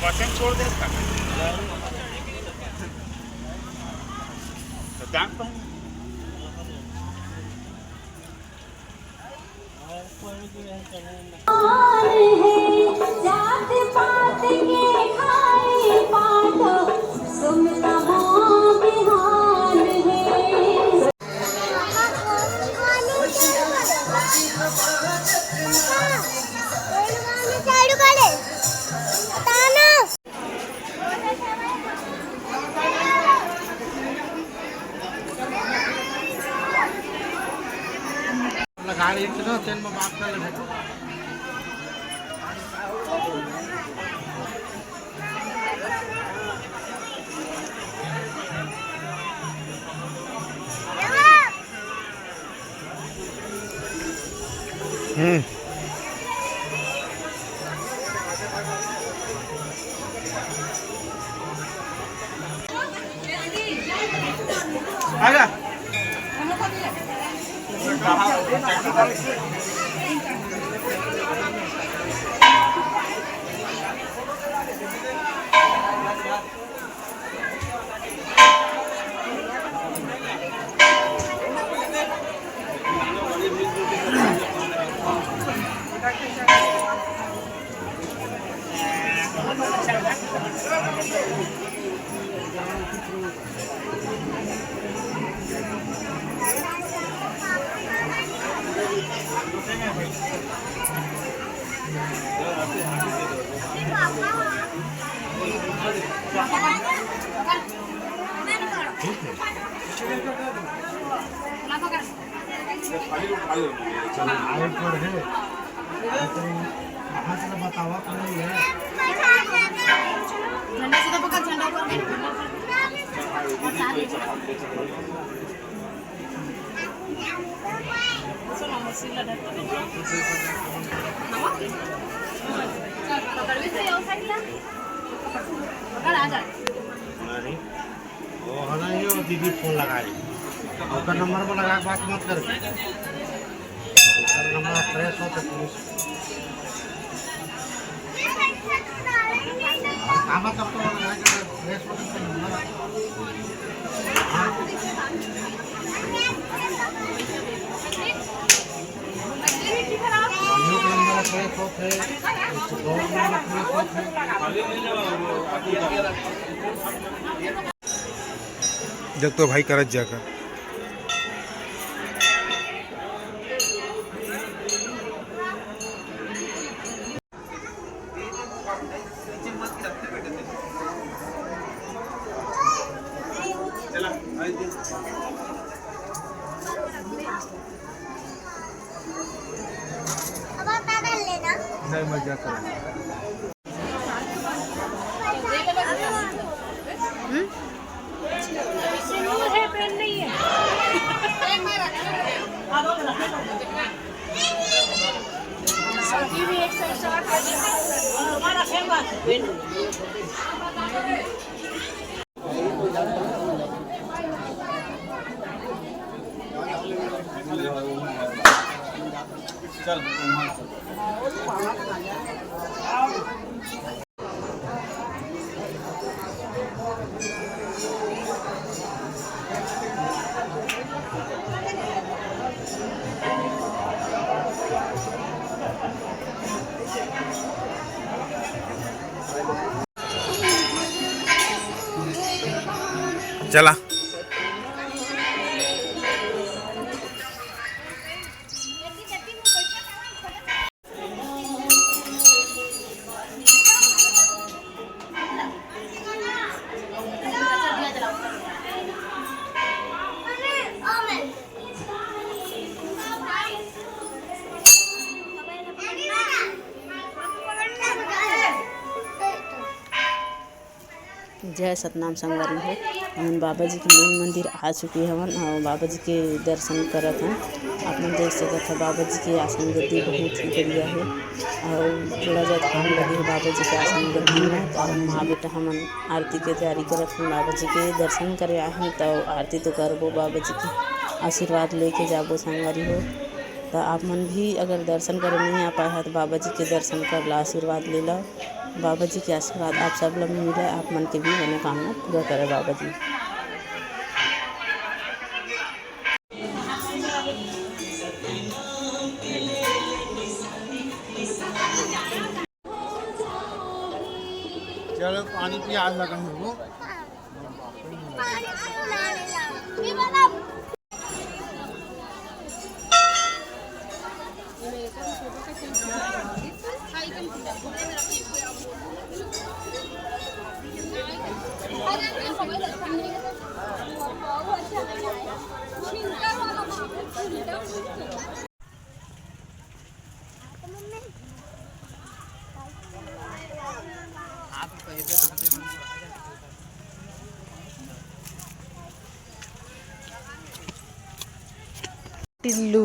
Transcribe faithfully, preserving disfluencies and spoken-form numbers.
बसें छोड़ दे इसका। तो दाम तो जात पात के खाए पात, सुमता माँ बिहान है। लगा रही थी ना, तेल में बात कर ले। हम्म। आजा। आए पर है, लेकिन कहाँ से बतावा कोई है? झंडा से तो पकड़, झंडा ऊपर कर। पकड़ भी सही हो सकता। पकड़, आ जा। अरे, वो है ना, ये दीदी फोन लगा रही, ओकर नंबर पर लगा के बात मत कर। ओकर नंबर फ्रेश हो तो पुलिस। हाँ, मतलब तो लगा के फ्रेश हो तो नंबर। हाँ। देख तो भाई, करत जाकर। अब आप पैदल लेना। नहीं, मैं जाता हूँ। हम्म? सिंदूर है, पेन नहीं है। सब्जी भी एक सौ साठ है। चला। जय सतनाम संगवारी हो, हमन बाबा जी के मेन मंदिर आ चुके हवन और बाबा जी के दर्शन करत हन। आप मन देख सकत ह, बाबा जी के आसन गद्दी बहुत ही बढ़िया हे और थोड़ा जा धाम लगे हे बाबा जी के आसन गद्दी में। तो अब माँ बेटा हमन आरती के तैयारी करत हन, बाबा जी के दर्शन करे आए हन, तो आरती तो करबो, बाबा जी के आशीर्वाद लेके जाबो संगवारी हो। तो आप मन भी अगर दर्शन करे नहीं आ पाए ह, तो बाबा जी के दर्शन कर ला, आशीर्वाद ले ला। बाबा जी के आशीर्वाद आप सब ला मिले, आप मन के भी मनोकामना पूरा करे बाबा जी। चलो, पानी प्यास लगा हमको। टिल्लू।